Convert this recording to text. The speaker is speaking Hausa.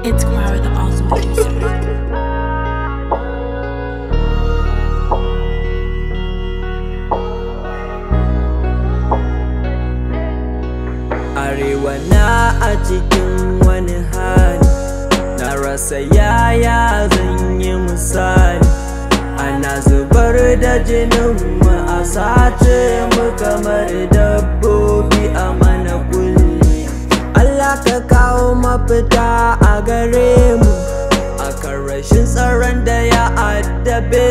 It's Quara, the awesome producer. Arewa na a cikin wani hali, na rasa yaya zan yi misali. Ana zubar da jinin mu a sace mu kamar dabbobi a mana kulli. Allah ka kawo mafita a gare mu akan rashin tsaron da ya addabe